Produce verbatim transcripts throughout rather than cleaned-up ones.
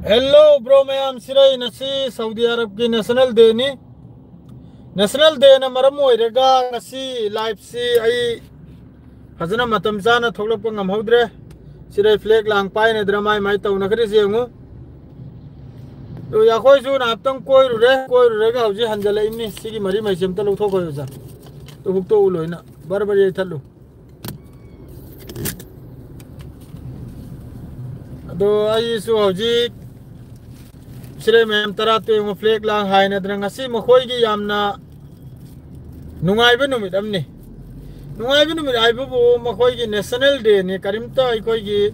Hello bro ꯃꯌꯥꯝ, ꯁꯤꯔꯩ ꯉꯁꯤ Saudi ꯑꯔꯕꯀꯤ National Dayꯅꯤ꯫ National Dayꯅ ꯃꯔꯝ ꯑꯣꯏꯔꯒ ꯉꯁꯤ liveꯁꯤ ꯑꯩ ꯐꯖꯅ ꯃꯇꯝ ꯆꯥꯅ ꯊꯣꯛꯂꯛꯄ ꯉꯝꯍꯧꯗ꯭ꯔꯦ꯫ ꯁꯤꯔꯩ flag ꯂꯥꯡ ꯄꯥꯏꯅꯗ꯭ꯔ ꯃꯥꯏ ꯃꯥꯏ ꯇꯧꯅꯈ꯭ꯔꯤꯁꯦ ꯌꯦꯡꯉꯨ꯫ ꯑꯗꯨ ꯑꯩꯈꯣꯏꯁꯨ ꯉꯥꯏꯍꯥꯛꯇꯪ ꯀꯣꯏꯔꯨꯔꯦ, ꯀꯣꯏꯔꯨꯔꯒ ꯍꯧꯖꯤꯛ ꯍꯟꯖꯜꯂꯛꯏꯕꯅꯤ꯫ ꯁꯤꯒꯤ ꯃꯔꯤ ꯃꯩꯁꯦ ꯑꯝꯇ ꯂꯧꯊꯣꯛꯈꯣ ꯑꯣꯖꯥ꯫ ꯑꯗꯨ ꯍꯨꯛꯇꯣꯛꯎ ꯂꯣꯏꯅ, ꯕꯔ ꯕꯔ ꯌꯩꯊꯠꯂꯨ꯫ ꯑꯗꯣ ꯑꯩꯁꯨ ꯍꯧꯖꯤꯛ ꯁꯤꯔꯩ ꯃꯌꯥꯝ ꯇꯔꯥ ꯇꯨ ꯌꯦꯡꯉꯨ, flag ꯂꯥꯡ ꯍꯥꯏꯅꯗꯅ ꯉꯁꯤ ꯃꯈꯣꯏꯒꯤ ꯌꯥꯝꯅ ꯅꯨꯡꯉꯥꯏꯕ ꯅꯨꯃꯤꯠ ꯑꯃꯅꯤ꯫ ꯅꯨꯡꯉꯥꯏꯕ ꯅꯨꯃꯤꯠ ꯍꯥꯏꯕꯕꯨ ꯃꯈꯣꯏꯒꯤ National Dayꯅꯤ, ꯀꯔꯤꯝꯇ ꯑꯩꯈꯣꯏꯒꯤ,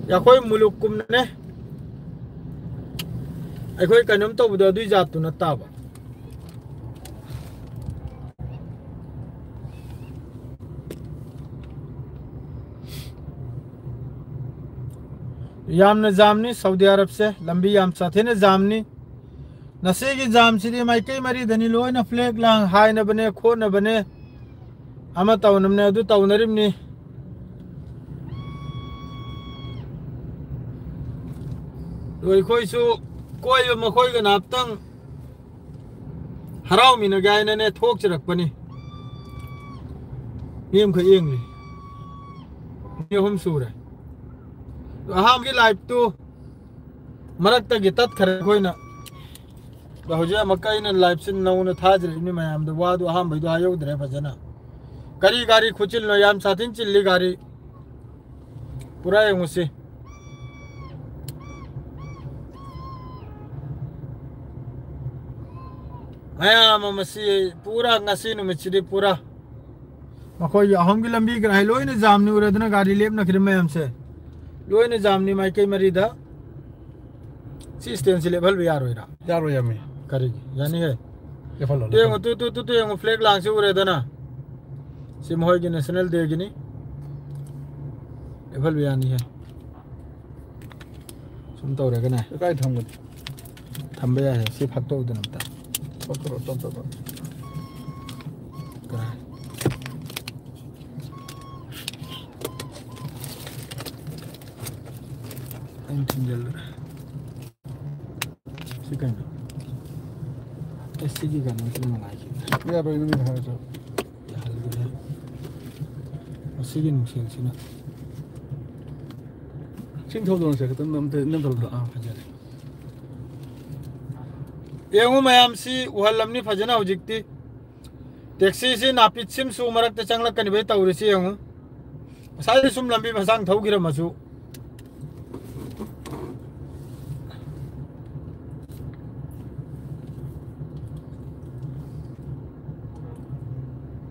ꯑꯩꯈꯣꯏ ꯃꯨꯂꯨꯛꯀꯨꯝꯅꯅꯦ, ꯑꯩꯈꯣꯏ ꯀꯩꯅꯣꯝ ꯇꯧꯕꯗꯣ ꯑꯗꯨꯏ ꯖꯥꯠꯇꯨ ꯅꯠꯇꯕ꯫ ꯌꯥꯝꯅ ꯖꯥꯝꯅꯤ ꯁꯥꯎꯗꯤ ꯑꯔꯕꯁꯦ, ꯂꯝꯕꯤ ꯌꯥꯝ ꯁꯥꯊꯤꯅ ꯖꯥꯝꯅꯤ꯫ ꯉꯁꯤꯒꯤ ꯖꯥꯝꯁꯤꯗꯤ ꯃꯥꯏꯀꯩ ꯃꯔꯤꯗꯅꯤ ꯂꯣꯏꯅ flag ꯂꯥꯡ ꯍꯥꯏꯅꯕꯅꯦ, ꯈꯣꯠꯅꯕꯅꯦ, ꯑꯃ ꯇꯧꯅꯕꯅꯦ, ꯑꯗꯨ ꯇꯧꯅꯔꯤꯕꯅꯤ꯫ ꯑꯗꯣ ꯑꯩꯈꯣꯏꯁꯨ ꯀꯣꯏꯕ ꯃꯈꯣꯏꯒ ꯉꯥꯏꯍꯥꯛꯇꯪ ꯍꯔꯥꯎꯃꯤꯟꯅꯒꯦ ꯍꯥꯏꯅꯅꯦ ꯊꯣꯛꯆꯔꯛꯄꯅꯤ꯫ ꯃꯤ ꯑꯃꯈꯛ ꯌꯦꯡꯂꯤ꯫ ꯃꯤ ꯑꯍꯨꯝ ꯁꯨꯔꯦ꯫ ꯑꯗꯣ ꯑꯍꯥꯟꯕꯒꯤ liveꯇꯨ ꯃꯔꯛꯇꯒꯤ ꯇꯠꯈ꯭ꯔꯦ ꯑꯩꯈꯣꯏꯅ꯫ ꯑꯗꯣ ꯍꯧꯖꯤꯛ ꯑꯃꯨꯛꯀ ꯑꯩꯅ liveꯁꯤ ꯅꯧꯅ ꯊꯥꯖꯔꯛꯏꯅꯤ ꯃꯌꯥꯝꯗ꯫ ꯋꯥꯗꯨ ꯑꯍꯥꯟꯕꯩꯗꯣ ꯍꯥꯏꯍꯧꯗ꯭ꯔꯦ ꯐꯖꯅ꯫ ꯀꯔꯤ ꯒꯥꯔꯤ ꯈꯨꯆꯤꯜꯅꯣ ꯌꯥꯝ ꯁꯥꯊꯤꯅ ꯆꯤꯜꯂꯤ ꯒꯥꯔꯤ꯫ ꯄꯨꯔꯥ ꯌꯦꯡꯉꯨꯁꯤ꯫ ꯃꯌꯥꯝ ꯑꯃ ꯃꯁꯤ ꯄꯨꯔꯥ ꯉꯁꯤ ꯅꯨꯃꯤꯠꯁꯤꯗꯤ ꯄꯨꯔꯥ ꯃꯈꯣꯏꯒꯤ ꯑꯍꯨꯝꯒꯤ ꯂꯝꯕꯤ ꯀꯔꯥꯏ ꯂꯣꯏꯅ ꯖꯥꯝꯅꯤ ꯎꯔꯗꯅ ꯒꯥꯔꯤ ꯂꯦꯞꯅꯈ꯭ꯔꯦ ꯃꯌꯥꯝꯁꯦ꯫ ꯂꯣꯏꯅ ꯖꯥꯝꯅꯤ ꯃꯥꯏꯀꯩ ꯃꯔꯤꯗ꯫ ꯁꯤ standꯁꯤ ꯂꯦꯞꯍꯜꯕ ꯌꯥꯔꯣꯏꯔꯥ? ꯌꯥꯔꯣꯏ ꯌꯥꯝꯃꯤ꯫ ꯀꯔꯤꯒꯤ? ꯌꯥꯅꯤꯍꯦ꯫ ꯂꯦꯞꯍꯜꯂꯣ, ꯇꯨ ꯌꯦꯡꯉꯨ, ꯂꯦꯞꯍꯜꯂꯣ꯫ ꯇꯨ, ꯇꯨ, ꯇꯨ, ꯇꯨ ꯌꯦꯡꯉꯨ, flag ꯂꯥꯡꯁꯤ ꯎꯔꯦꯗꯅ? ꯁꯤ ꯃꯈꯣꯏꯒꯤ National Dayꯒꯤꯅꯤ꯫ ꯂꯦꯞꯍꯜꯕ ꯌꯥꯅꯤꯍꯦ꯫ ꯁꯨꯝ ꯇꯧꯔꯒꯅꯦ꯫ ꯀꯥꯏ ꯊꯝꯒꯅꯤ? ꯊꯝꯕ ꯌꯥꯏꯍꯦ꯫ ꯁꯤ ꯐꯥꯛꯇꯣꯛꯎꯗꯅ ꯑꯝꯇ꯫ ꯐꯥꯛꯇꯣꯛꯑꯣ, ꯇꯞ ꯇꯞꯅ꯫ ꯀꯔꯥꯏ? ꯑꯩꯅ ꯊꯤꯡꯖꯤꯜꯂꯨꯔꯦ꯫ ꯁꯤ ꯀꯩꯅꯣ? ꯑꯦ, ꯁꯤꯒꯤ ꯀꯩꯅꯣꯁꯤ ꯅꯨꯡꯉꯥꯏꯈꯤꯗ꯭ꯔꯦ꯫ ꯌꯥꯔꯣꯏ, ꯅꯨꯃꯤꯠ ꯍꯥꯏꯔꯁꯨ꯫ ꯌꯥꯍꯜꯂꯨꯔꯦ꯫ ꯃꯁꯤꯒꯤ ꯅꯨꯡꯁꯦꯜꯁꯤꯅ꯫ ꯆꯤꯡ ꯊꯧꯗꯣꯛꯁꯦ ꯈꯤꯇꯪ ꯅꯝꯊ-, ꯅꯝꯊꯕꯗꯣ꯫ ꯑꯥ, ꯐꯖꯔꯦ꯫ ꯌꯦꯡꯉꯨ ꯃꯌꯥꯝꯁꯤ ꯎꯍꯜꯂꯝꯅꯤ ꯐꯖꯅ ꯍꯧꯖꯤꯛꯇꯤ꯫ ꯇꯦꯛꯁꯤꯁꯤ ꯅꯥꯄꯤꯠ ꯁꯤꯝꯁꯨ ꯃꯔꯛꯇ ꯆꯪꯂꯛꯀꯅꯤꯕꯩ ꯇꯧꯔꯤꯁꯤ ꯌꯦꯡꯉꯨ꯫ ꯉꯁꯥꯏꯗꯤ ꯁꯨꯝ ꯂꯝꯕꯤ ꯃꯁꯥꯡ ꯊꯧꯈꯤꯔꯝꯃꯁꯨ꯫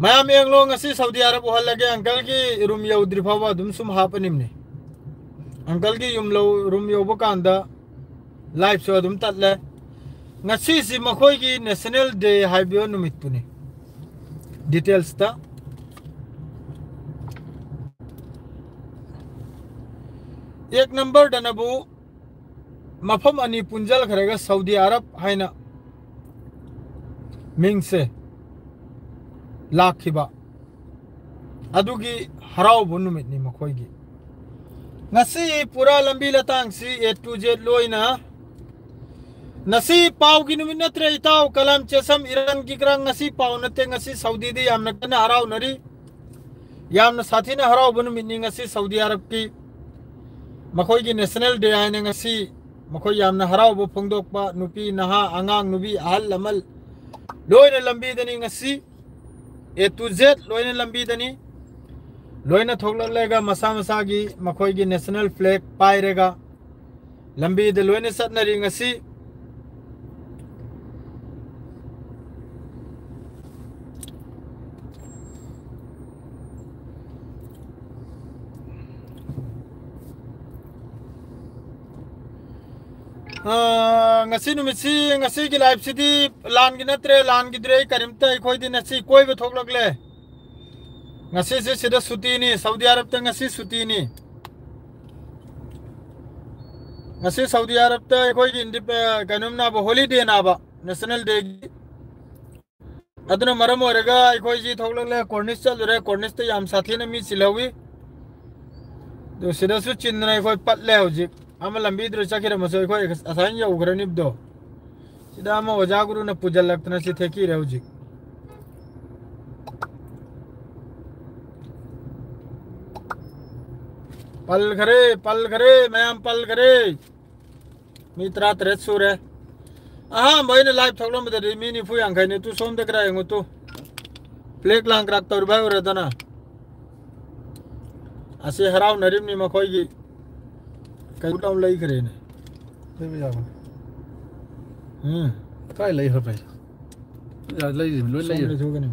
ꯃꯌꯥꯝ ꯌꯦꯡꯂꯣ, ꯉꯁꯤ ꯁꯥꯎꯗꯤ ꯑꯔꯕ ꯎꯍꯜꯂꯒꯦ, ꯑꯪꯀꯜꯒꯤ ꯔꯨꯝ ꯌꯧꯗ꯭ꯔꯤ ꯐꯥꯎꯕ ꯑꯗꯨꯝ ꯁꯨꯝ ꯍꯥꯞꯄꯅꯤꯝꯅꯦ꯫ ꯑꯪꯀꯜꯒꯤ ꯌꯨꯝ ꯂꯧ-, ꯔꯨꯝ ꯌꯧꯕ ꯀꯥꯟꯗ ꯂꯥꯏꯐꯁꯨ ꯑꯗꯨꯝ ꯇꯠꯂꯦ꯫ ꯉꯁꯤꯁꯤ ꯃꯈꯣꯏꯒꯤ ꯅꯦꯁꯅꯦꯜ ꯗꯦ ꯍꯥꯏꯕ ꯅꯨꯃꯤꯠꯇꯨꯅꯤ꯫ ꯗꯤꯇꯦꯜꯁꯇ ꯑꯦꯛ ꯅꯝꯕꯔꯗꯅꯕꯨ ꯃꯐꯝ ꯑꯅꯤ ꯄꯨꯟꯖꯜꯈ꯭ꯔꯒ ꯁꯥꯎꯗꯤ ꯑꯔꯕ ꯍꯥꯏꯅ ꯃꯤꯡꯁꯦ ꯂꯥꯛꯈꯤꯕ꯫ ꯑꯗꯨꯒꯤ ꯍꯔꯥꯎꯕ ꯅꯨꯃꯤꯠꯅꯤ ꯃꯈꯣꯏꯒꯤ꯫ ꯉꯁꯤ ꯄꯨꯔꯥ ꯂꯝꯕꯤ ꯂꯇꯥꯡꯁꯤ A to Z ꯂꯣꯏꯅ꯫ ꯉꯁꯤ ꯄꯥꯎꯒꯤ ꯅꯨꯃꯤꯠ ꯅꯠꯇ꯭ꯔꯦ ꯏꯇꯥꯎ, ꯀꯂꯥꯝ ꯆꯦꯁꯝ ꯏꯔꯥꯟꯒꯤ ꯀ꯭ꯔꯥꯡ ꯉꯁꯤ ꯄꯥꯎ ꯅꯠꯇꯦ꯫ ꯉꯁꯤ ꯁꯥꯎꯗꯤꯗ ꯌꯥꯝꯅ ꯀꯟꯅ ꯍꯔꯥꯎꯅꯔꯤ꯫ ꯌꯥꯝꯅ ꯁꯥꯊꯤꯅ ꯍꯔꯥꯎꯕ ꯅꯨꯃꯤꯠꯅꯤ ꯉꯁꯤ ꯁꯥꯎꯗꯤ ꯑꯔꯕꯀꯤ꯫ ꯃꯈꯣꯏꯒꯤ ꯅꯦꯁꯅꯦꯜ ꯗꯦ ꯍꯥꯏꯅ ꯉꯁꯤ ꯃꯈꯣꯏ ꯌꯥꯝꯅ ꯍꯔꯥꯎꯕ ꯐꯣꯡꯗꯣꯛꯄ, ꯅꯨꯄꯤ, ꯅꯍꯥ, ꯑꯉꯥꯡ, ꯅꯨꯕꯤ, ꯑꯍꯜ, ꯂꯃꯟ ꯂꯣꯏꯅ ꯂꯝꯕꯤꯗꯅꯤ ꯉꯁꯤ꯫ A to Z ꯂꯣꯏꯅ ꯂꯝꯕꯤꯗꯅꯤ꯫ ꯂꯣꯏꯅ ꯊꯣꯛꯂꯛꯂꯒ ꯃꯁꯥ ꯃꯁꯥꯒꯤ ꯃꯈꯣꯏꯒꯤ ꯅꯦꯁꯅꯦꯜ ꯐ꯭ꯂꯦꯒ ꯄꯥꯏꯔꯒ ꯂꯝꯕꯤꯗ ꯂꯣꯏꯅ ꯆꯠꯅꯔꯤ ꯉꯁꯤ꯫ ꯑꯥ, ꯉꯁꯤ ꯅꯨꯃꯤꯠꯁꯤ, ꯉꯁꯤꯒꯤ ꯂꯥꯏꯐꯁꯤꯗꯤ ꯂꯥꯟꯒꯤ ꯅꯠꯇ꯭ꯔꯦ, ꯂꯥꯟꯒꯤꯗ꯭ꯔꯦ, ꯑꯩ ꯀꯔꯤꯝꯇ, ꯑꯩꯈꯣꯏꯗꯤ ꯉꯁꯤ ꯀꯣꯏꯕ ꯊꯣꯛꯂꯛꯂꯦ꯫ ꯉꯁꯤꯁꯦ ꯁꯤꯗ ꯁꯨꯇꯤꯅꯤ, ꯁꯥꯎꯗꯤ ꯑꯔꯕꯇ ꯉꯁꯤ ꯁꯨꯇꯤꯅꯤ꯫ ꯉꯁꯤ ꯁꯥꯎꯗꯤ ꯑꯔꯕꯇ ꯑꯩꯈꯣꯏꯒꯤ ꯏꯟꯗꯤꯄꯦ-, ꯀꯩꯅꯣꯝ ꯅꯥꯕ, ꯍꯣꯂꯤꯗꯦ ꯅꯥꯕ, ꯅꯦꯁꯅꯦꯜ ꯗꯦꯒꯤ꯫ ꯑꯗꯨꯅ ꯃꯔꯝ ꯑꯣꯏꯔꯒ ꯑꯩꯈꯣꯏꯁꯤ ꯊꯣꯛꯂꯛꯂꯦ, ꯀꯣꯔꯅꯤꯁ ꯆꯠꯂꯨꯔꯦ, ꯀꯣꯔꯅꯤꯁꯇ ꯌꯥꯝ ꯁꯥꯊꯤꯅ ꯃꯤ ꯆꯤꯜꯍꯧꯋꯤ꯫ ꯑꯗꯨ ꯁꯤꯗꯁꯨ ꯆꯤꯟꯗꯅ ꯑꯩꯈꯣꯏ ꯄꯠꯂꯦ ꯍꯧꯖꯤꯛ꯫ ꯑꯃ ꯂꯝꯕꯤꯗꯨꯗ ꯆꯠꯈꯤꯔꯝꯃꯁꯨ ꯑꯩꯈꯣꯏ ꯑꯁꯥꯏꯅ ꯌꯧꯈ꯭ꯔꯅꯤꯕꯗꯣ꯫ ꯁꯤꯗ ꯑꯃ ꯑꯣꯖꯥ ꯒꯨꯔꯨꯅ ꯄꯨꯁꯤꯜꯂꯛꯇꯅ ꯁꯤ ꯊꯦꯛꯈꯤꯔꯦ ꯍꯧꯖꯤꯛ꯫ ꯄꯜꯈꯔꯦ, ꯄꯜꯈꯔꯦ, ꯃꯌꯥꯝ ꯄꯜꯈꯔꯦ꯫ ꯃꯤ ꯇꯔꯥꯇꯔꯦꯠ ꯁꯨꯔꯦ꯫ ꯑꯍꯥꯟꯕ ꯑꯩꯅ ꯂꯥꯏꯚ ꯊꯣꯛꯂꯝꯕꯗꯗꯤ ꯃꯤ ꯅꯤꯐꯨ ꯌꯥꯡꯈꯩꯅꯤ꯫ ꯇꯨ ꯁꯣꯝꯗ ꯈꯔ ꯌꯦꯡꯉꯨ ꯇꯨ꯫ ꯐ꯭ꯂꯦꯛ ꯂꯥꯡ ꯀ꯭ꯔꯥꯛ ꯇꯧꯔꯤꯕ ꯍꯥꯏ ꯑꯣꯏꯔꯦꯗꯅ꯫ ꯑꯁꯤ ꯍꯔꯥꯎꯅꯔꯤꯕꯅꯤ ꯃꯈꯣꯏꯒꯤ꯫ ꯀꯩꯅꯣ ꯇꯧ ꯂꯩꯈ꯭ꯔꯦꯅꯦ꯫ ꯂꯩꯕ ꯌꯥꯕꯅꯤ꯫ ꯎꯝ꯫ ꯀꯥꯏ ꯂꯩꯈ꯭ꯔꯕ ꯍꯥꯏꯁꯦ? ꯌꯥ, ꯂꯩꯔꯤꯕꯅꯤ, ꯂꯣꯏ ꯁꯣꯝ ꯂꯩꯔꯤꯕꯅꯤ꯫ ꯂꯩꯊꯣꯛꯀꯅꯤ꯫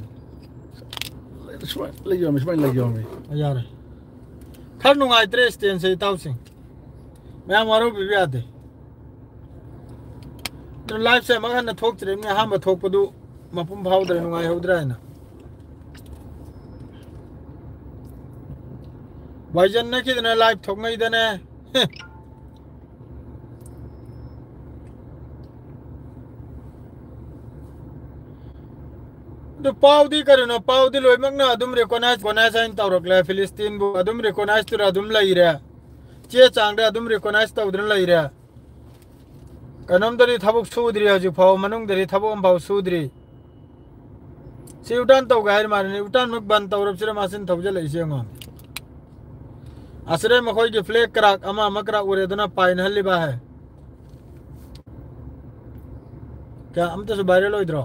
ꯁꯨꯃꯥꯏꯅ ꯂꯩ ꯌꯥꯎꯔꯝꯃꯤ, ꯁꯨꯃꯥꯏꯅ ꯂꯩ ꯌꯥꯎꯔꯝꯃꯤ꯫ ꯌꯥꯔꯦ꯫ ꯈꯔ ꯅꯨꯡꯉꯥꯏꯇ꯭ꯔꯦ ꯁ꯭ꯇꯦꯟꯁꯦ ꯏꯇꯥꯎꯁꯤꯡ꯫ ꯃꯌꯥꯝ ꯋꯥꯔꯧꯕꯤꯕ ꯌꯥꯗꯦ꯫ ꯑꯗꯨ ꯂꯥꯏꯐꯁꯦ ꯑꯃꯨꯛ ꯍꯟꯅ ꯊꯣꯛꯇ꯭ꯔꯤꯕꯅꯤ, ꯑꯍꯥꯟꯕ ꯊꯣꯛꯄꯗꯨ ꯃꯄꯨꯡ ꯐꯥꯍꯧꯗ꯭ꯔꯦ, ꯅꯨꯡꯉꯥꯏꯍꯧꯗ꯭ꯔꯦ ꯍꯥꯏꯅ꯫ ꯋꯥꯏꯖꯟꯅꯈꯤꯗꯅ ꯂꯥꯏꯐ ꯊꯣꯛꯅꯩꯗꯅꯦ꯫ ꯑꯗꯨ ꯄꯥꯎꯗꯤ ꯀꯔꯤꯅꯣ? ꯄꯥꯎꯗꯤ ꯂꯣꯏꯅꯃꯛꯅ ꯑꯗꯨꯝ ꯔꯤꯀꯣꯅꯥꯏꯁ, ꯔꯤꯀꯣꯅꯥꯏꯁ ꯍꯥꯏꯅ ꯇꯧꯔꯛꯂꯦ꯫ ꯐꯤꯂꯤꯁꯇꯤꯟꯕꯨ ꯑꯗꯨꯝ ꯔꯤꯀꯣꯅꯥꯏꯁꯇꯨꯗ ꯑꯗꯨꯝ ꯂꯩꯔꯦ꯫ ꯆꯦ ꯆꯥꯡꯗ ꯑꯗꯨꯝ ꯔꯤꯀꯣꯅꯥꯏꯁ ꯇꯧꯗꯨꯅ ꯂꯩꯔꯦ꯫ ꯀꯩꯅꯣꯝꯗꯗꯤ ꯊꯕꯛ ꯁꯨꯗ꯭ꯔꯤ ꯍꯧꯖꯤꯛ ꯐꯥꯎꯕ, ꯃꯅꯨꯡꯗꯗꯤ ꯊꯕꯛ ꯑꯃꯐꯥꯎ ꯁꯨꯗ꯭ꯔꯤ꯫ ꯁꯤ ꯎꯇꯥꯟ ꯇꯧꯒꯦ ꯍꯥꯏꯔ ꯃꯥꯜꯂꯦꯅꯦ꯫ ꯎꯇꯥꯟꯃꯛ ꯕꯟ ꯇꯧꯔꯕꯁꯤꯗ ꯃꯥꯁꯤꯅ ꯊꯧꯖꯜꯂꯛꯏꯁꯦ ꯌꯦꯡꯉꯣ꯫ ꯑꯁꯤꯗ ꯃꯈꯣꯏꯒꯤ ꯐ꯭ꯂꯦꯛ ꯀ꯭ꯔꯥꯛ ꯑꯃ ꯑꯃ ꯀ꯭ꯔꯥꯛ ꯎꯔꯦ, ꯑꯗꯨꯅ ꯄꯥꯏꯅꯍꯜꯂꯤꯕ ꯍꯥꯏ꯫ ꯀꯌꯥ ꯑꯝꯇꯁꯨ ꯚꯥꯏꯔꯦꯜ ꯑꯣꯏꯗ꯭ꯔꯣ?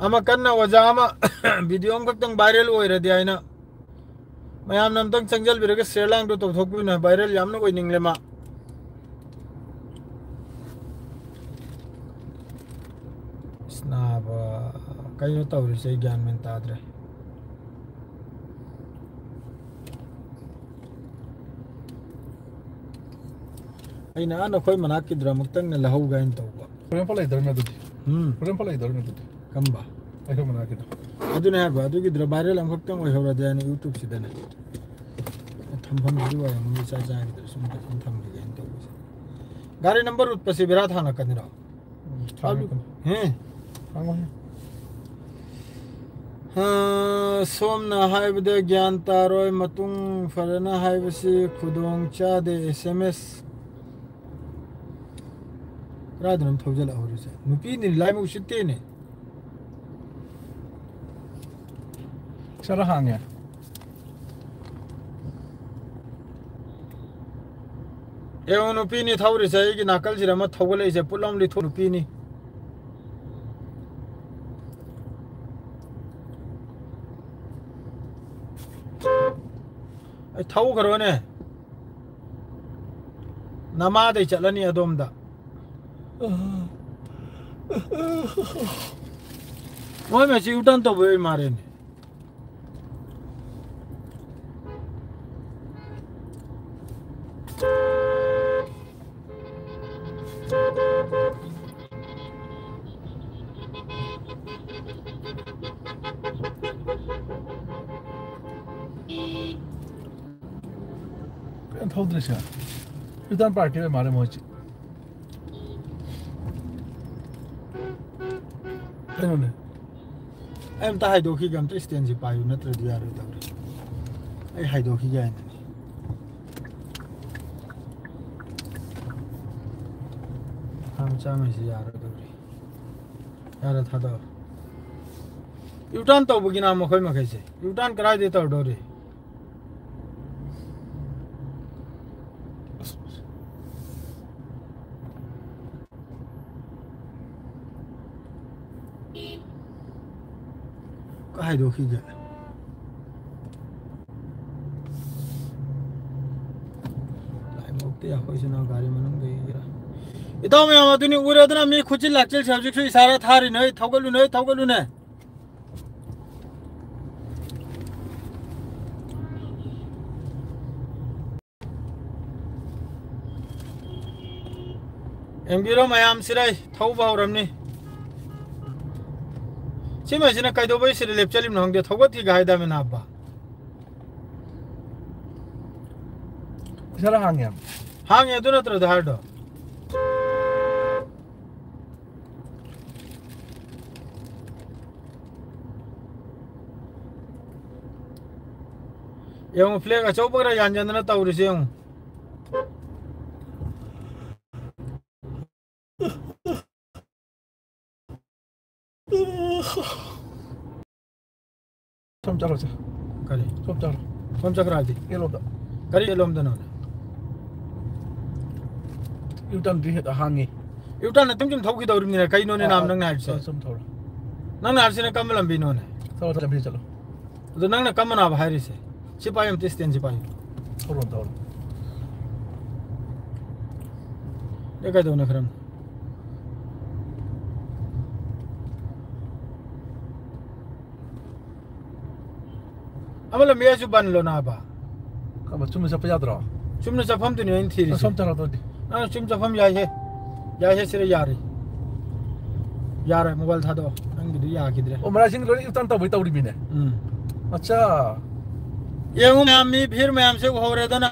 ꯑꯃ ꯀꯟꯅ ꯑꯣꯖꯥ ꯑꯃ ꯚꯤꯗꯤꯑꯣ ꯑꯃꯈꯛꯇꯪ ꯚꯥꯏꯔꯦꯜ ꯑꯣꯏꯔꯗꯤ ꯍꯥꯏꯅ ꯃꯌꯥꯝꯅ ꯑꯝꯇꯪ ꯆꯪꯖꯜꯕꯤꯔꯒ ꯁꯤꯌꯔ ꯂꯥꯡꯗꯣ ꯇꯧꯊꯣꯛꯄꯤꯌꯨꯅꯦ, ꯚꯥꯏꯔꯦꯜ ꯌꯥꯝꯅ ꯑꯣꯏꯅꯤꯡꯂꯦ ꯃꯥ꯫ ꯏꯁ ꯅꯥꯕ, ꯀꯩꯅꯣ ꯇꯧꯔꯤꯁꯦ? ꯑꯩ ꯒ꯭ꯌꯥꯟ ꯃꯦꯟ ꯇꯥꯗ꯭ꯔꯦ꯫ ꯑꯩꯅ ꯑꯥ ꯅꯈꯣꯏ ꯃꯅꯥꯛꯀꯤꯗꯨꯗ ꯑꯃꯨꯛꯇꯪꯅ ꯂꯧꯍꯧꯒꯦ ꯍꯥꯏꯅ ꯇꯧꯕ꯫ ꯍꯣꯔꯦꯟ ꯐꯥꯎ ꯂꯩꯗꯧꯔꯤꯅꯦ ꯑꯗꯨꯗꯤ꯫ ꯎꯝ꯫ ꯍꯣꯔꯦꯟ ꯐꯥꯎ ꯂꯩꯗꯧꯔꯤꯅꯦ ꯑꯗꯨꯗꯤ꯫ ꯀꯝꯕ? ꯑꯩꯈꯣꯏ ꯃꯅꯥꯛꯀꯤꯗꯣ꯫ ꯑꯗꯨꯅꯦ ꯍꯥꯏꯕ, ꯑꯗꯨꯒꯤꯗꯨꯗ ꯚꯥꯏꯔꯦꯜ ꯑꯃꯈꯛꯇꯪ ꯑꯣꯏꯍꯧꯔꯗꯤ ꯍꯥꯏꯅ ꯌꯨꯇ꯭ꯌꯨꯕꯁꯤꯗꯅꯦ꯫ ꯊꯝꯐꯝꯗꯨꯗꯤ ꯑꯣꯏꯔꯝꯃꯣꯏ, ꯏꯆꯥ ꯆꯥꯒꯤꯗꯨꯗ ꯁꯨꯝ ꯐꯖꯅ ꯊꯝꯈꯤꯒꯦꯅ ꯇꯧꯕꯁꯦ꯫ ꯒꯥꯔꯤ ꯅꯝꯕꯔ ꯎꯠꯄꯁꯤ ꯕꯦꯔꯥ ꯊꯥꯡꯂꯛꯀꯅꯤꯔꯣ? ꯎꯝ, ꯑꯗꯨ, ꯊꯥꯡꯂꯛꯀꯅꯤ꯫ ꯍꯦ? ꯊꯥꯡꯂꯛꯀꯅꯤ꯫ ꯑ, ꯁꯣꯝꯅ ꯍꯥꯏꯕꯗ ꯒ꯭ꯌꯥꯟ ꯇꯥꯔꯣꯏ, ꯃꯇꯨꯡ ꯐꯖꯅ ꯍꯥꯏꯕꯁꯤ ꯈꯨꯗꯣꯡ ꯆꯥꯗꯦ꯫ ꯑꯦꯁ ꯑꯦꯝ ꯑꯦꯁ ꯀꯗꯥꯏꯗꯅꯣ ꯊꯧꯖꯤꯜꯂꯛꯍꯧꯔꯤꯁꯦ? ꯅꯨꯄꯤꯅꯤ, ꯂꯥꯏꯕꯛ ꯎꯁꯤꯠꯇꯦꯅꯦ꯫ ꯆꯠꯂ ꯍꯥꯡꯉꯦ꯫ ꯑꯦ, ꯅꯨꯄꯤꯅꯤ ꯊꯧꯔꯤꯁꯦ, ꯑꯩꯒꯤ ꯅꯥꯀꯜꯁꯤꯗ ꯑꯃ ꯊꯧꯒꯠꯂꯛꯏꯁꯦ, ꯄꯨꯠ ꯂꯥꯎ ꯂꯤꯊꯣꯛ ꯅꯨꯄꯤꯅꯤ꯫ ꯑꯩ ꯊꯧꯈ꯭ꯔꯣꯅꯦ꯫ ꯅꯃꯥꯗꯩ ꯆꯠꯂꯅꯤ ꯑꯗꯣꯝꯗ꯫ ꯃꯣꯏ ꯃꯁꯤ ꯎꯇꯥꯟ ꯇꯧꯕ ꯑꯣꯏ ꯃꯥꯜꯂꯦꯅꯦ꯫ ꯀꯩꯝ ꯊꯧꯗ꯭ꯔꯦ ꯁꯦ꯫ ꯔꯤꯇꯔꯟ ꯄꯥꯔꯇꯤ ꯑꯣꯏ ꯃꯥꯜꯂꯦ ꯃꯣꯏꯁꯦ꯫ ꯀꯩꯅꯣꯅꯦ꯫ ꯑꯩ ꯑꯝꯇ ꯍꯥꯏꯗꯣꯛꯈꯤꯒꯦ, ꯑꯝꯇ ꯏꯁꯇꯦꯟꯁꯤ ꯄꯥꯏꯌꯨ, ꯅꯠꯇ꯭ꯔꯗꯤ ꯌꯥꯔꯣꯏꯗꯧꯔꯤ꯫ ꯑꯩ ꯍꯥꯏꯗꯣꯛꯈꯤꯒꯦ ꯍꯥꯏꯅꯅꯤ꯫ ꯊꯥ ꯃꯆꯥꯉꯩꯁꯤ ꯌꯥꯔꯣꯏꯗꯧꯔꯤ꯫ ꯌꯥꯔꯦ, ꯊꯥꯗꯣꯛꯑꯣ꯫ ꯌꯨꯇꯥꯟ ꯇꯧꯕꯒꯤꯅ ꯃꯈꯣꯏ ꯃꯈꯩꯁꯦ꯫ ꯌꯨꯇꯥꯟ ꯀꯗꯥꯏꯗꯩ ꯇꯧꯗꯧꯔꯤ? ꯀꯥꯏ ꯍꯥꯏꯗꯣꯛꯈꯤꯒꯦ? ꯂꯥꯏꯕꯛꯇꯤ ꯑꯩꯈꯣꯏꯁꯤꯅ ꯒꯥꯔꯤ ꯃꯅꯨꯡꯗꯒꯤꯔ? ꯏꯇꯥꯎ ꯃꯌꯥꯝ ꯑꯗꯨꯅꯤ ꯎꯔꯦꯗꯅ, ꯃꯤ ꯈꯨꯠꯆꯤꯜ ꯂꯥꯛꯆꯤꯜꯁꯦ ꯍꯧꯖꯤꯛꯁꯨ ꯏꯁꯥꯔꯥ ꯊꯥꯔꯤꯅꯦ꯫ ꯊꯧꯒꯠꯂꯨꯅꯦ, ꯊꯧꯒꯠꯂꯨꯅꯦ꯫ ꯌꯦꯡꯕꯤꯔꯣ ꯃꯌꯥꯝ, ꯁꯤꯔꯩ ꯊꯧꯕ ꯍꯧꯔꯝꯅꯤ꯫ ꯁꯤꯃꯁꯤꯅ ꯀꯩꯗꯧꯕꯩ ꯁꯤꯗ ꯂꯦꯞꯆꯜꯂꯤꯕꯅꯣ ꯈꯪꯗꯦ, ꯊꯧꯒꯠꯈꯤꯒ ꯍꯥꯏꯗꯕꯅꯤ ꯅꯥꯕ꯫ ꯏꯁꯥꯅ ꯍꯥꯡꯉꯦ꯫ ꯍꯥꯡꯉꯦ, ꯑꯗꯨ ꯅꯠꯇ꯭ꯔꯣ ꯗꯥ ꯍꯥꯏꯔꯗꯣ? ꯌꯦꯡꯉꯨ, ꯐ꯭ꯂꯦꯛ ꯑꯆꯧꯕ ꯈꯔ ꯌꯥꯟꯖꯟꯗꯅ ꯇꯧꯔꯤꯁꯦ ꯌꯦꯡꯉꯨ꯫ ꯁꯣꯝ ꯆꯠꯂꯣꯁꯦ꯫ ꯀꯔꯤ? ꯁꯣꯝ ꯆꯠꯂꯣ꯫ ꯁꯣꯝ ꯆꯠꯈ꯭ꯔ ꯍꯥꯏꯗꯤ? ꯑꯦꯂꯣꯝꯗ꯫ ꯀꯔꯤ ꯑꯦꯂꯣꯝꯗꯅꯣ? ꯌꯨꯇꯟꯗꯤ ꯍꯦꯛꯇ ꯍꯥꯡꯉꯤ꯫ ꯌꯨꯇꯟ ꯑꯗꯨꯝ ꯁꯨꯝ ꯊꯧꯈꯤꯗꯧꯔꯤꯕꯅꯤꯅ ꯀꯩꯅꯣꯅꯦ ꯑꯥ, ꯅꯥꯝ ꯑꯥ, ꯅꯪꯅ ꯍꯥꯏꯔꯤꯁꯦ? ꯑꯥ, ꯁꯨꯝ ꯊꯧꯔꯣ꯫ ꯅꯪꯅ ꯍꯥꯏꯔꯤꯁꯤꯅ ꯀꯔꯝꯕ ꯂꯝꯕꯤꯅꯣꯅꯦ? ꯊꯧꯔꯣ, ꯊꯧꯔꯣ, ꯂꯝꯕꯤ ꯆꯠꯂꯣ꯫ ꯑꯗꯣ ꯅꯪꯅ ꯀꯔꯝꯕꯅꯥꯕ ꯍꯥꯏꯔꯤꯁꯦ? ꯁꯤ ꯄꯥꯏꯌꯨ ꯑꯝꯇ, stand ꯁꯤ ꯄꯥꯏꯌꯨ꯫ ꯊꯧꯔꯣ, ꯊꯧꯔꯣ꯫ ꯑꯦ, ꯀꯩꯗꯧꯅ ꯈꯔꯝ? ꯑꯃ ꯂꯝꯕꯤ ꯑꯁꯤ ꯕꯟꯂꯣ ꯅꯥꯕ? ꯀꯔꯝꯕ, ꯆꯨꯝꯅ ꯆꯠꯄ ꯌꯥꯗ꯭ꯔꯣ? ꯆꯨꯝꯅ ꯆꯠꯐꯝꯗꯨꯅꯤ ꯑꯩꯅ ꯊꯤꯔꯤꯁꯦ꯫ ꯑꯁꯣꯝ ꯆꯠꯂꯣ ꯑꯗꯨꯗꯤ꯫ ꯑꯥ, ꯆꯨꯝ ꯆꯠꯐꯝ ꯌꯥꯏꯍꯦ꯫ ꯌꯥꯏꯍꯦ, ꯁꯤꯗ ꯌꯥꯔꯦ꯫ ꯌꯥꯔꯦ, ꯃꯣꯕꯥꯏꯜ ꯊꯥꯗꯣꯛꯑꯣ꯫ ꯅꯪꯒꯤꯗꯨ ꯌꯥꯈꯤꯗ꯭ꯔꯦ꯫ ꯑꯣ, ꯃꯔꯥꯏꯁꯤꯡ ꯂꯣꯏꯅ ꯏꯇꯟ ꯇꯧꯕꯩ ꯇꯧꯔꯤꯃꯤꯅꯦ꯫ ꯎꯝ꯫ ꯑꯠꯆꯥ꯫ ꯌꯦꯡꯉꯨ ꯃꯌꯥꯝ, ꯃꯤ ꯚꯤꯔ ꯃꯌꯥꯝꯁꯦ ꯎꯍꯧꯔꯦꯗꯅ꯫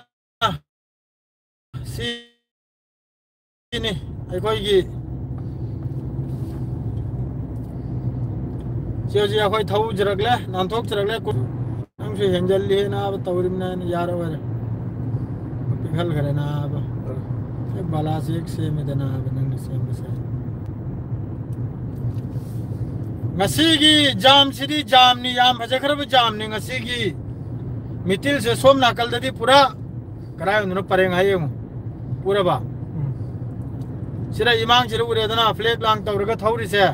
ꯁꯤꯅꯤ ꯑꯩꯈꯣꯏꯒꯤ, ꯁꯤ ꯍꯧꯖꯤꯛ ꯑꯩꯈꯣꯏ ꯊꯧꯖꯔꯛꯂꯦ, ꯅꯥꯟꯊꯣꯛꯆꯔꯛꯂꯦ꯫ ꯅꯪꯁꯨ ꯍꯦꯟꯖꯜꯂꯤ ꯅꯥꯕ, ꯇꯧꯔꯤꯕꯅꯦ ꯍꯥꯏꯅ ꯌꯥꯔꯣꯏ꯫ ꯄꯤꯛꯍꯜꯈ꯭ꯔꯦ ꯅꯥꯕ꯫ ꯑꯦ, ꯕꯥꯂꯥꯁꯤ ꯍꯦꯛ ꯁꯦꯝꯃꯦꯗ ꯅꯥꯕ, ꯅꯪꯅ ꯁꯦꯝꯕꯁꯦ꯫ ꯉꯁꯤꯒꯤ ꯖꯥꯝꯁꯤꯗꯤ ꯖꯥꯝꯅꯤ, ꯌꯥꯝ ꯐꯖꯈ꯭ꯔꯕ ꯖꯥꯝꯅꯤ ꯉꯁꯤꯒꯤ꯫ ꯃꯤꯇꯤꯜꯁꯦ ꯁꯣꯝ ꯅꯥꯀꯜꯗꯗꯤ ꯄꯨꯔꯥ ꯀꯗꯥꯏꯗꯅꯣ ꯄꯔꯦꯡ ꯍꯥꯏ ꯌꯦꯡꯉꯨ꯫ ꯎꯔꯕ? ꯎꯝ꯫ ꯁꯤꯗ ꯏꯃꯥꯡꯁꯤꯗ ꯎꯔꯦꯗꯅ ꯐ꯭ꯂꯦꯛ ꯂꯥꯡ ꯇꯧꯔꯒ ꯊꯧꯔꯤꯁꯦ꯫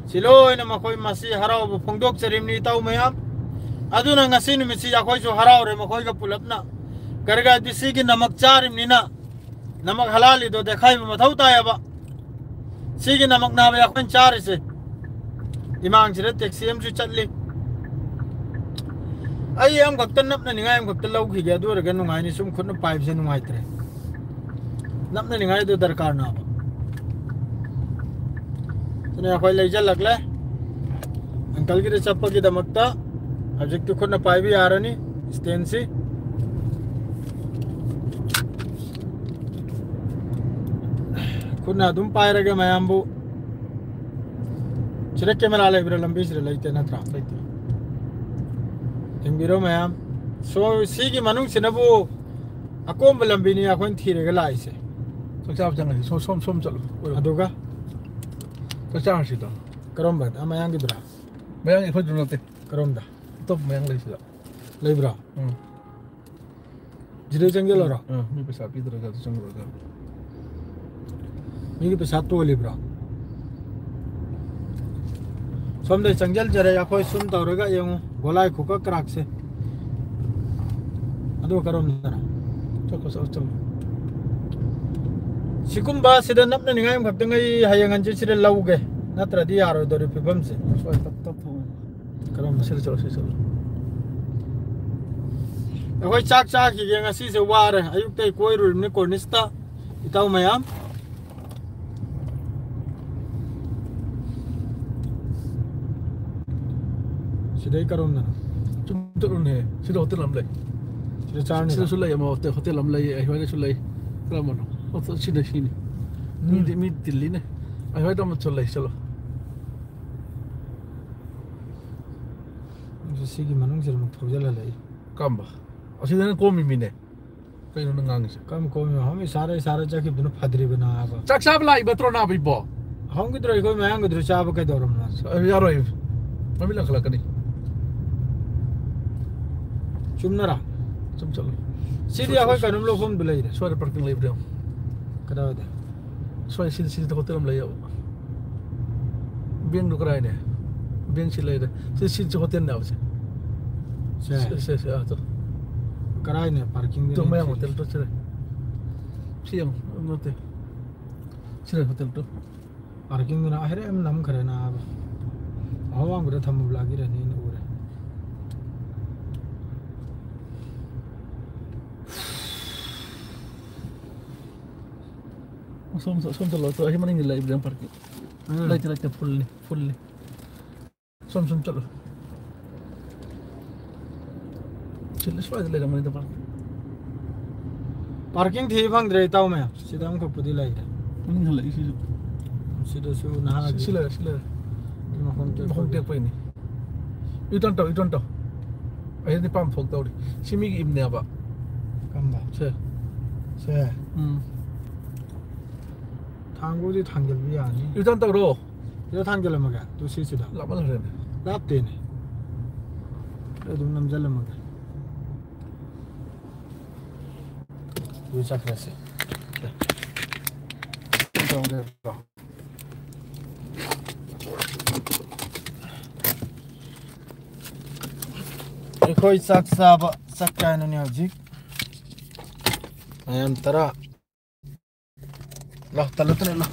ꯁꯤ ꯂꯣꯏꯅ ꯃꯈꯣꯏ ꯃꯁꯤ ꯍꯔꯥꯎꯕ ꯐꯣꯡꯗꯣꯛꯆꯔꯤꯕꯅꯤ ꯏꯇꯥꯎ ꯃꯌꯥꯝ꯫ ꯑꯗꯨꯅ ꯉꯁꯤ ꯅꯨꯃꯤꯠꯁꯤ ꯑꯩꯈꯣꯏꯁꯨ ꯍꯔꯥꯎꯔꯦ ꯃꯈꯣꯏꯒ ꯄꯨꯂꯞꯅ꯫ ꯒꯔꯒꯥ ꯕꯤꯁꯤꯒꯤ ꯅꯃꯛ ꯆꯥꯔꯤꯕꯅꯤꯅ, ꯅꯃꯛ ꯍꯂꯥꯜꯂꯤꯗꯣ ꯗꯦꯈꯥꯏꯕ ꯃꯊꯧ ꯇꯥꯏꯌꯦꯕ꯫ ꯁꯤꯒꯤ ꯅꯃꯛ ꯅꯥꯕ ꯑꯩꯈꯣꯏꯅ ꯆꯥꯔꯤꯁꯦ꯫ ꯏꯃꯥꯡꯁꯤꯗ ꯇꯦꯛꯁꯤ ꯑꯃꯁꯨ ꯆꯠꯂꯤ꯫ ꯑꯩ ꯑꯃꯈꯛꯇ ꯅꯞꯅꯅꯤꯡꯉꯥꯏ ꯑꯃꯈꯛꯇ ꯂꯧꯈꯤꯒꯦ, ꯑꯗꯨ ꯑꯣꯏꯔꯒ ꯅꯨꯡꯉꯥꯏꯅꯤ꯫ ꯁꯨꯝ ꯈꯨꯠꯅ ꯄꯥꯏꯕꯁꯦ ꯅꯨꯡꯉꯥꯏꯇ꯭ꯔꯦ꯫ ꯅꯞꯅꯅꯤꯡꯉꯥꯏꯗꯣ ꯗꯔꯀꯥꯔꯅꯦꯕ꯫ ꯑꯗꯨꯅ ꯑꯩꯈꯣꯏ ꯂꯩꯁꯤꯜꯂꯛꯂꯦ꯫ ꯑꯪꯀꯜꯒꯤꯗ ꯆꯠꯄꯒꯤꯗꯃꯛꯇ ꯍꯧꯖꯤꯛꯇꯤ ꯈꯨꯠꯅ ꯄꯥꯏꯕ ꯌꯥꯔꯅꯤ stand ꯁꯤ꯫ ꯈꯨꯠꯅ ꯑꯗꯨꯝ ꯄꯥꯏꯔꯒ ꯃꯌꯥꯝꯕꯨ, ꯁꯤꯗ camera ꯂꯩꯕ꯭ꯔꯥ? ꯂꯝꯕꯤꯁꯤꯗ ꯂꯩꯇꯦ ꯅꯠꯇ꯭ꯔꯥ? ꯂꯩꯇꯦ꯫ ꯌꯦꯡꯕꯤꯔꯣ ꯃꯌꯥꯝ, ꯁꯣ ꯁꯤꯒꯤ ꯃꯅꯨꯡꯁꯤꯅꯕꯨ ꯑꯀꯣꯝꯕ ꯂꯝꯕꯤꯅꯤ ꯑꯩꯈꯣꯏꯅ ꯊꯤꯔꯒ ꯂꯥꯛꯏꯁꯦ꯫ ꯆꯥꯛ ꯆꯥꯕ ꯆꯪꯉꯁꯤ꯫ ꯁꯣꯝ, ꯁꯣꯝ, ꯁꯣꯝ ꯆꯠꯂꯣ꯫ ꯑꯣꯏꯔꯣꯝ꯫ ꯑꯗꯨꯒ? ꯆꯥꯛ ꯆꯥꯔꯁꯤꯗꯣ꯫ ꯀꯔꯝꯕ? ꯑꯥ ꯃꯌꯥꯡꯒꯤꯗꯨꯔꯥ? ꯃꯌꯥꯡꯒꯤ ꯑꯩꯈꯣꯏꯗꯨ ꯅꯠꯇꯦ꯫ ꯀꯔꯣꯝꯗ? ꯑꯇꯣꯞꯄ ꯃꯌꯥꯡ ꯂꯩꯁꯤꯗ꯫ ꯂꯩꯕ꯭ꯔꯥ? ꯎꯝ꯫ ꯁꯤꯗꯩ ꯆꯪꯁꯤꯜꯂꯔꯣ? ꯑꯥ, ꯃꯤ ꯄꯩꯁꯥ ꯄꯤꯗ꯭ꯔꯒ ꯑꯗꯨ ꯆꯪꯉꯨꯔꯒ꯫ ꯃꯤꯒꯤ ꯄꯩꯁꯥ ꯇꯣꯜꯂꯤꯕ꯭ꯔꯣ? ꯁꯣꯝꯗ ꯆꯪꯁꯤꯟꯖꯔꯦ ꯑꯩꯈꯣꯏ ꯁꯨꯝ ꯇꯧꯔꯒ ꯌꯦꯡꯉꯨ, ꯒꯣꯂꯥꯏ ꯈꯨꯀꯛ ꯀ꯭ꯔꯥꯛꯁꯦ꯫ ꯑꯗꯨꯒ ꯀꯔꯣꯝꯗꯅꯣ? ꯆꯠꯈꯣ, ꯆꯠꯂꯣ, ꯆꯠꯂꯣ꯫ ꯁꯤꯒꯨꯝꯕ ꯁꯤꯗ ꯅꯞꯅꯅꯤꯡꯉꯥꯏ ꯑꯃꯈꯛꯇꯪ ꯑꯩ ꯍꯌꯦꯡ ꯍꯟꯆꯤꯠ ꯁꯤꯗ ꯂꯧꯒꯦ, ꯅꯠꯇ꯭ꯔꯗꯤ ꯌꯥꯔꯣꯏꯗꯧꯔꯤ ꯐꯤꯕꯝꯁꯦ꯫ ꯍꯣꯏ, ꯇꯞ, ꯇꯞ ꯊꯧ꯫ ꯀꯔꯣꯝꯗ? ꯁꯤꯗ ꯆꯠꯂꯣ, ꯁꯤꯗ ꯆꯠꯂꯣ꯫ ꯑꯩꯈꯣꯏ ꯆꯥꯛ ꯆꯥꯈꯤꯒꯦ, ꯉꯁꯤꯁꯦ ꯋꯥꯔꯦ꯫ ꯑꯌꯨꯛꯇꯩ ꯀꯣꯏꯔꯨꯔꯤꯕꯅꯤ ꯀꯣꯔꯅꯤꯁꯇ, ꯏꯇꯥꯎ ꯃꯌꯥꯝ꯫ ꯁꯤꯗꯩ ꯀꯔꯣꯝꯗꯅꯣ? ꯁꯨꯝ ꯆꯠꯂꯨꯅꯦ꯫ ꯁꯤꯗ ꯍꯣꯇꯦꯜ ꯑꯃ ꯂꯩ꯫ ꯁꯤꯗ ꯆꯥꯔꯅꯤꯗ? ꯁꯤꯗꯁꯨ ꯂꯩ ꯑꯃ, ꯍꯣꯇꯦꯜ, ꯍꯣꯇꯦꯜ ꯑꯃ ꯂꯩ꯫ ꯑꯩ ꯍꯣꯏꯗꯁꯨ ꯂꯩ꯫ ꯀꯔꯝꯕꯅꯣ? ꯑꯣ, ꯁꯤꯗ, ꯁꯤꯅꯤ꯫ ꯎꯝ꯫ ꯃꯤꯗꯤ, ꯃꯤ ꯇꯤꯜꯂꯤꯅꯦ꯫ ꯑꯩ ꯍꯣꯏꯗ ꯑꯃꯁꯨ ꯂꯩ꯫ ꯆꯠꯂꯣ꯫ ꯁꯤꯒꯤ ꯃꯅꯨꯡꯁꯤꯗ ꯑꯃꯨꯛ ꯊꯧꯖꯤꯜꯍꯜꯂꯛꯏ꯫ ꯀꯔꯝꯕ? ꯑꯁꯤꯗꯅ ꯀꯣꯝꯃꯤ ꯃꯤꯅꯦ꯫ ꯀꯩꯅꯣ ꯅꯪ ꯉꯥꯡꯉꯤꯁꯦ? ꯀꯔꯝ ꯀꯣꯝꯃꯤꯅꯣ? ꯍꯧꯖꯤꯛ ꯁꯥꯔ, ꯁꯥꯔ ꯆꯠꯈꯤꯕꯗꯨꯅ ꯐꯗ꯭ꯔꯤꯕ ꯅꯥꯕ꯫ ꯆꯥꯛ ꯆꯥꯕ ꯂꯥꯛꯏꯕ ꯅꯠꯇ꯭ꯔꯣ ꯅꯥꯕ ꯏꯕꯣ? ꯍꯧꯒꯤꯗ꯭ꯔꯣ ꯑꯩꯈꯣꯏ ꯃꯌꯥꯡꯒꯤꯗꯨ ꯆꯥꯕ ꯀꯩꯗꯧꯔꯝꯅꯣ? ꯑ, ꯌꯥꯔꯣꯏ꯫ ꯃꯃꯤꯠ ꯂꯪꯈꯠꯂꯛꯀꯅꯤ꯫ ꯆꯨꯝꯅꯔꯥ? ꯆꯨꯝ ꯆꯠꯂꯨ꯫ ꯁꯤꯗꯤ ꯁꯣ-, ꯑꯩꯈꯣꯏ ꯁꯣ-, ꯀꯩꯅꯣꯝ ꯂꯧꯐꯝꯗꯨ ꯂꯩꯔꯦ꯫ ꯁ꯭ꯋꯥꯏꯗ ꯄꯥꯔꯀꯤꯡ ꯂꯩꯕ꯭ꯔꯥ ꯌꯦꯡꯉꯣ꯫ ꯀꯗꯥꯏꯗ? ꯁ꯭ꯋꯥꯏ ꯁꯤꯗ, ꯁꯤꯗ ꯍꯣꯇꯦꯜ ꯑꯃ ꯂꯩꯌꯦꯕ꯫ ꯕꯦꯡꯗꯨ ꯀꯔꯥꯏꯅꯦ? ꯕꯦꯡ ꯁꯤ ꯂꯩꯔꯦ꯫ ꯁꯤ, ꯁꯤ, ꯁꯤ ꯍꯣꯇꯦꯜꯅꯦꯕ ꯁꯦ꯫ ꯁꯦ? ꯁꯦ, ꯁꯦ, ꯁꯦ, ꯑꯥ, ꯇꯣ꯫ ꯀꯔꯥꯏꯅꯦ ꯄꯥꯔꯀꯤꯡꯗꯨ ꯇꯣ, ꯅꯪ ꯃꯌꯥꯡ ꯊꯤꯔꯤꯁꯦ? ꯍꯣꯇꯦꯜ ꯇꯣ ꯁꯤꯔꯦ꯫ ꯁꯤ ꯌꯦꯡꯉꯣ, ꯅꯠꯇꯦ꯫ ꯁꯤꯔꯦ ꯍꯣꯇꯦꯜ ꯇꯣ꯫ ꯄꯥꯔꯀꯤꯡꯗꯨꯅ ꯑꯍꯩꯔꯦ ꯑꯃ ꯅꯝꯈ꯭ꯔꯦ ꯅꯥꯕ꯫ ꯑꯍꯣꯡꯕꯗ ꯊꯝꯃꯨꯕ ꯂꯥꯛꯀꯤꯔꯅꯤ ꯑꯩꯅ ꯎꯔꯦ꯫ ꯑꯁꯣꯝ, ꯑꯁꯣꯝ ꯆꯠꯂꯣ, ꯇꯣ, ꯑꯁꯤ ꯃꯅꯤꯡꯗ ꯂꯩꯕ꯭ꯔꯥ ꯌꯦꯡꯉꯣ ꯄꯥꯔꯀꯤꯡ꯫ ꯎꯝ꯫ ꯂꯩꯇꯦ, ꯂꯩꯇꯦ, ꯐꯨꯜꯅꯤ, ꯐꯨꯜꯅꯤ꯫ ꯁꯨꯝ, ꯁꯨꯝ ꯆꯠꯂꯣ꯫ ꯁꯤꯗ ꯁ꯭ꯋꯥꯏꯗ ꯂꯩꯔꯝꯒꯅꯤꯗ ꯄꯥꯔꯀꯤꯡ꯫ ꯄꯥꯔꯀꯤꯡ ꯊꯤꯕ ꯐꯪꯗ꯭ꯔꯦ, ꯏꯇꯥꯎ ꯃꯌꯥꯝ꯫ ꯁꯤꯗ ꯑꯃꯈꯛꯄꯨꯗꯤ ꯂꯩꯔꯦ꯫ ꯃꯅꯤꯡ ꯍꯜꯂꯛꯏꯁꯤꯁꯨ꯫ ꯁꯤꯗꯁꯨ ꯅꯍꯥꯒꯤ ꯁꯤ, ꯁꯤ ꯂꯩꯔꯦ, ꯁꯤ ꯂꯩꯔꯦ꯫ ꯃꯈꯣꯡ ꯇꯦꯛꯄꯒꯤ꯫ ꯃꯈꯣꯡ ꯇꯦꯛꯄꯩꯅꯤ꯫ U-turn ꯇꯧ, U-turn ꯇꯧ꯫ ꯑꯩꯗꯤ ꯄꯥꯝ ꯊꯣꯛꯇꯧꯔꯤ꯫ ꯁꯤ ꯃꯤꯒꯤ ꯏꯝꯅꯦꯕ꯫ ꯀꯝꯕ? ꯁꯦ꯫ ꯁꯦ꯫ ꯎꯝ꯫ ꯊꯥꯡꯕꯨꯗꯤ ꯊꯥꯡꯖꯤꯜꯕ ꯌꯥꯅꯤ꯫ ꯌꯨꯇꯟ ꯇꯧꯔꯣ꯫ ꯁꯤꯗ ꯊꯥꯡꯖꯤꯜꯂꯝꯃꯒꯦ꯫ ꯇꯨ ꯁꯤꯁꯤꯗ꯫ ꯂꯥꯞꯃꯟꯈ꯭ꯔꯦꯅꯦ꯫ ꯂꯥꯞꯇꯦꯅꯦ꯫ ꯑꯩ ꯑꯗꯨꯝ ꯅꯝꯖꯜꯂꯝꯃꯒꯦ꯫ ꯑꯗꯨ ꯆꯠꯈ꯭ꯔꯁꯤ꯫ ꯑꯩꯈꯣꯏ ꯆꯥꯛ ꯆꯥꯕ ꯆꯥꯛ ꯀꯥꯏꯅꯅꯦ ꯍꯧꯖꯤꯛ꯫ ꯃꯌꯥꯝ ꯇꯔꯥ꯫ ꯂꯥꯎ, ꯇꯜꯂꯨ, ꯇꯜꯂꯨ, ꯂꯥꯎ꯫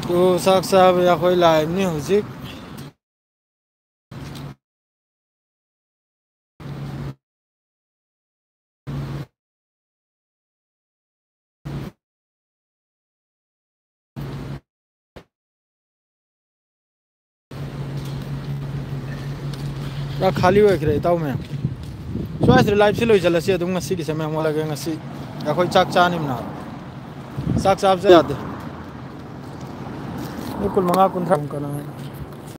ꯇꯨ ꯆꯥꯛ ꯆꯥꯕ ꯑꯩꯈꯣꯏ ꯂꯥꯛꯏꯕꯅꯤ ꯍꯧꯖꯤꯛ꯫ ꯄꯨꯔꯥ ꯈꯥꯂꯤ ꯑꯣꯏꯈ꯭ꯔꯦ ꯏꯇꯥꯎ ꯃꯌꯥꯝ꯫ ꯁ꯭ꯋꯥꯏꯁꯤꯗ live ꯁꯤ ꯂꯣꯏꯁꯤꯜꯂꯁꯤ ꯑꯗꯨꯝ ꯉꯁꯤꯒꯤꯁꯦ ꯃꯌꯥꯝ꯫ ꯋꯥꯠꯂꯒꯦ ꯉꯁꯤ ꯑꯩꯈꯣꯏ ꯆꯥꯛ ꯆꯥꯅꯤꯕꯅ꯫ ꯆꯥꯛ ꯆꯥꯕꯁꯦ ꯌꯥꯗꯦ꯫ ꯃꯤ ꯀꯨꯟꯃꯉꯥ, ꯀꯨꯟꯊ꯭ꯔꯥ꯫ ꯀꯅꯥ?